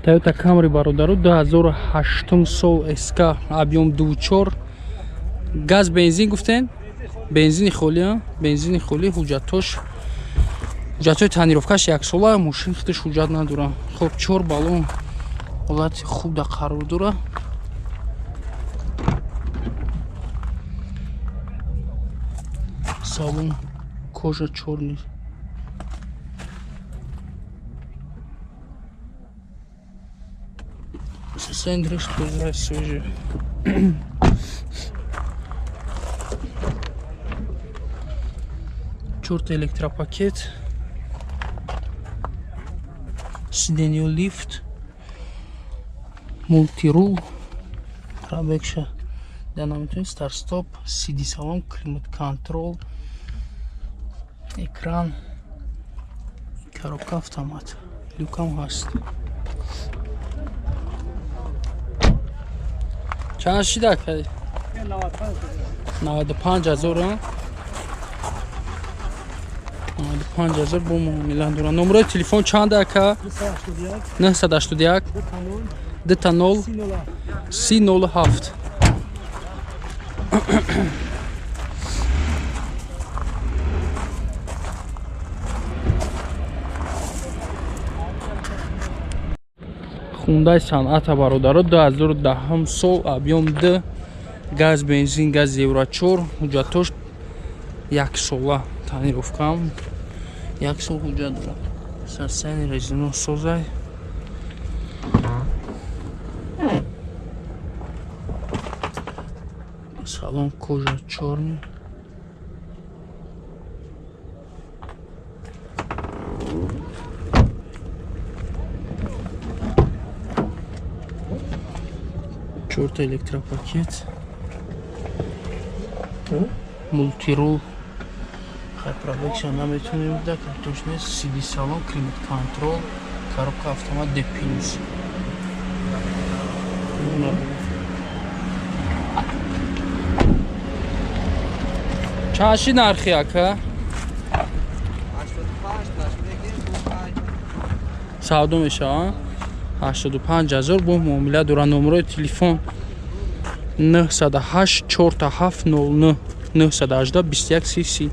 Toyota Camry бародару 2008 сол SK объем 24 газ бензин гуфтен, бензини холӣ, бензини холӣ, ҳуҷҷатош, ҳуҷҷатҳои тонировкаш яксола, мошин худаш ҳуҷҷат надора. Хоб, 4 баллон ҳолати хуб да қарор дора. Салон кожа чёрный. Сендриш тоже свежий. Чёрт электропакет. Сиденье лифт. Мультирул. Пробегша. Данаметон старт-стоп, CD салон, климат контрол, экран, коробка автомат. Люкам ҳаст. Чанд шида кай? 95 ҳазор. 95 ҳазор бо муомила дора. Номерои телефон чанд ака? 981 20 30 07. Хундай Санъата бародаро 2010 сол объем 2 газ бензин газ евро 4 ҳуҷҷатош яксола, тонировкам як сол ҳуҷҷат дорад. Сарсани резино созай. Салон кожа чёрный. Чёрта электропакет. Мультирул. Хай пробегша наметунем да, картош нест. CD салон, климат контрол, коробка автомат D+. Чанд ши нархи ака? Савдо мешава? 85 ҳазор бо муомила дора. Номерои телефон 908 4709 918 21 30.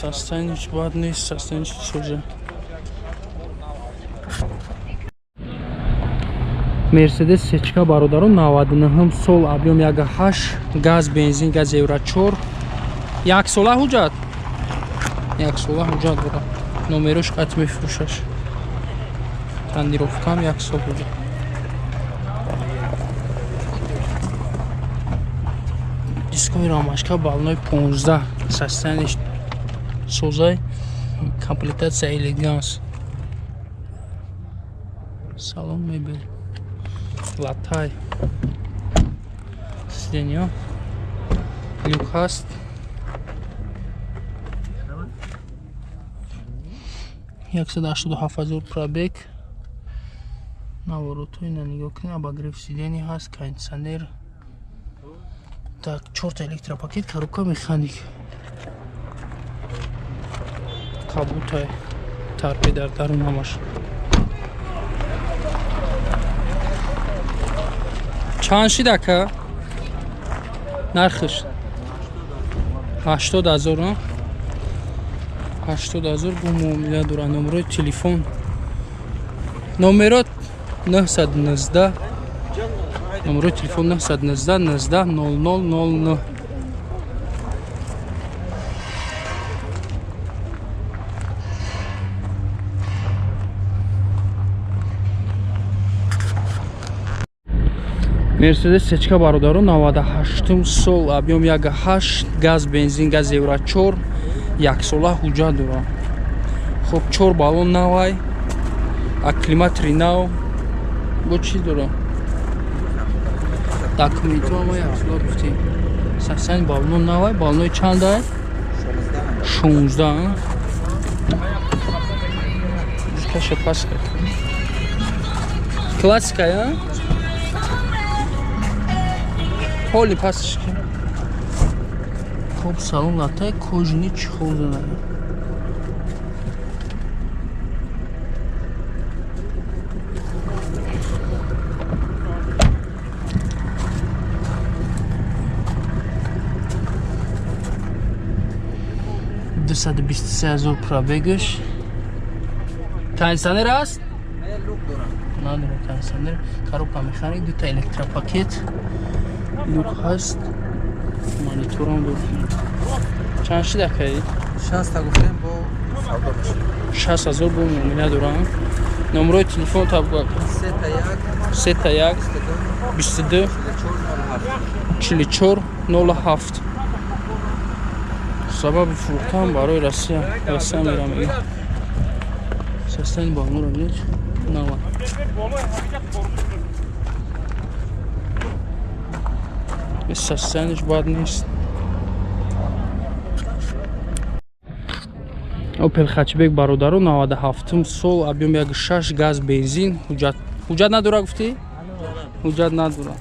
Состояние бад нест, состояние соза. Мерседес сечка бародаро 99 сол объем 1.8 газ бензин газ евро 4 яксола ҳуҷҷат, яксола ҳуҷҷат дора. Номерош қат мефурӯшаш. Тонировкам як сол ҳуҷҷат. Дискои рамашка баллони 15 состояние созай, комплектация элеганс. Салон мебел. Латай. Сиденье. Люк ҳаст. 187 ҳазор пробег. Наворотҳои на нигоҳ кунед, обогрев сиденье ҳаст, кондиционер. Так, чорта электропакет, коробка механик. Кабутай тарпе дар дарун ҳамаш. Чанд шид ака? Нархиш 80 ҳазор. 80 ҳазор бо муомила дора. Номерои телефон номеро 919, номерои телефон 919 19 00 09. Мерседес сечка бародаро 98 сол объем 1.8 газ бензин газ евро 4 яксола ҳуҷҷат дора. Хоб, 4 баллон навай, акклиматори нав, бо чӣ дора? Документҳо ма яксола гуфтем. Сасани баллон навай, баллони чандай? 16. Каша паска. Классика, я? Холи пасишки. Хуб, салон латай, кожаный чехол дорад. 223 000 пробегаш. Кондиционер аст? Люк дорам. Надорад кондиционер. Коробка механик, дута электропакет. Люк ҳаст. Мониторам дорад. Чанд шид акаи? 60 та гуфтем, бо савдо мешавад. 60 000 бо муомила дорам. Номерои телефон таб 3 та 1 3 та 1 22 24 07 44 07. Сабаби фурӯхтан барои Россия мерам. Састани балонро бинед. Нава. Состояниш бад нест. Опел Хатчбек, бародаро, 97 сол, объем 1.6, газ, бензин, ҳуҷҷат надора гуфтӣ? Ҳуҷҷат надора.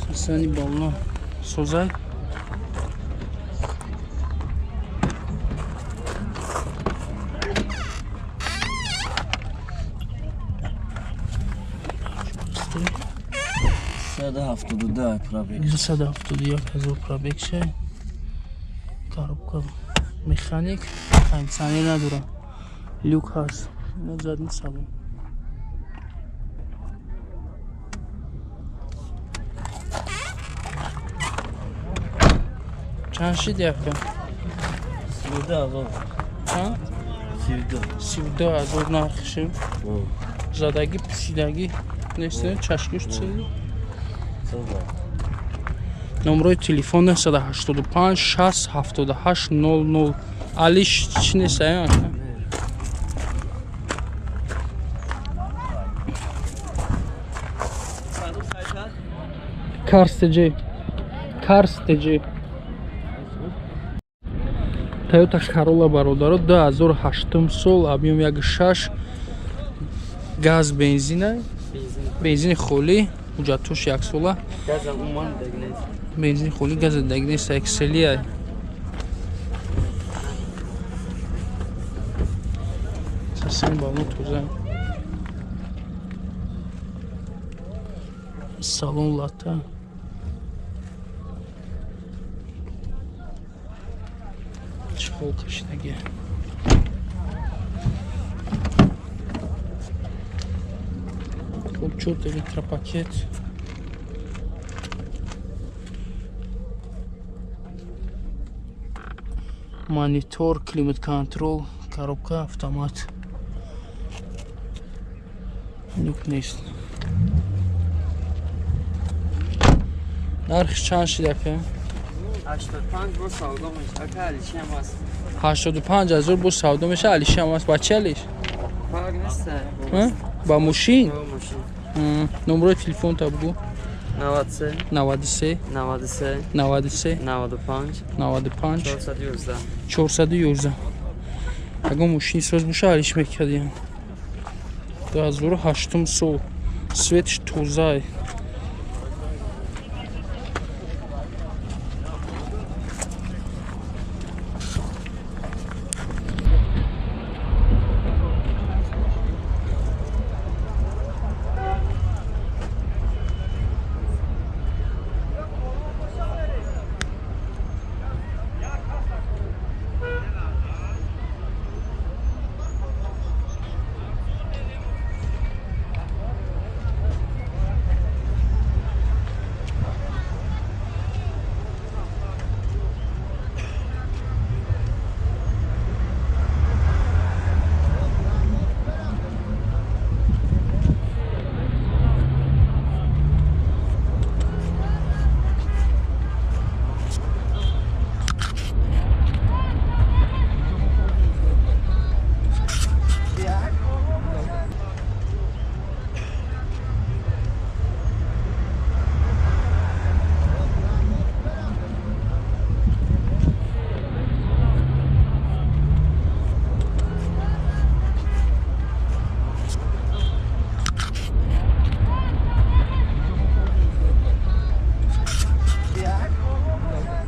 Состояни балона созай. 172 пробег. 271 ҳазор пробег ша. Коробка механик, кондиционер надора. Люк ҳаст. Ина задний салон. Чанд шид яка? 32 ҳазор. Чанд? 32. 32 ҳазор нархши. Задагӣ, пӯшидагӣ нест, чашкиш цели. Номерои телефон 985 6 78 00. Алиш чӣ нест, ая? Карс ТЖ. Карс ТЖ. Toyota Corolla, бародаро, 2008 сол, объем 1.6, газ, бензина, бензини холӣ, ҳуҷҷатош яксола. Бензини холӣ, газ дагнест, экселия. Сасен балон тоза. Салон лата. Чехол кашидаги. Хуб, чорт электропакет. Монитор, климат контрол, коробка автомат. Люк нест. Нархш чанд шид ака? 85 бо савдо мешавад. Ака, алиши ҳам ҳаст. 85 ҳазор бо савдо мешавад, алиши ҳам ҳаст. Ба чи алиш? Фарқ нест. Ба мошин? Ба мошин. Номерои телефонта бугӯ. 93 93 93 93 95 95 411 411. Ягон мошини соз боша, алиш мекардиям. 2008 сол, светш тозай.